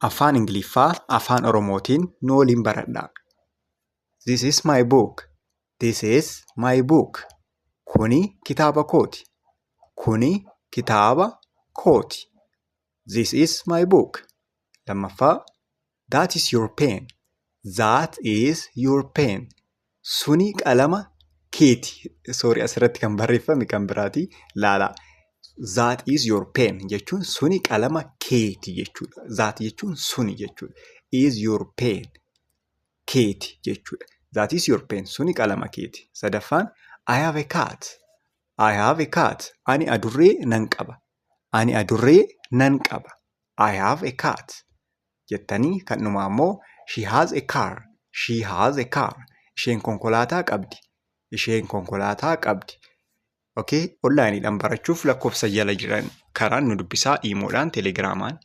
Afaan Ingiliffaa Afaan Oromootiin nu waliin baradhaa. This is my book. This is my book. Kuni kitaaba kooti. Kuni kitaaba kooti. This is my book. Lammaffaa, That is your pen. That is your pen. Suni qalama keeti. Sorry, asirratti kan barreeffame kan biraati. Laalaa. That is your pen jechuun suni qalama keeti jechuudha. That jechuun suni jechuudha. Is your pen, keeti jechuudha. That is your pen, suni qalama keeti. Sadaffaan, I have a cat. I have a cat. Ani adurree nan qaba. Ani adurree nan qaba. I have a cat. Jettanii kan dhumaa immoo, she has a car. She has a car. Isheen konkolaataa qabdi. Isheen konkolaataa qabdi. Okay, onlaayiniidhaan barachuuf lakkoofsa jala jiran karaan nu dubbisaa, iimoodhaan, teelegiraamaan.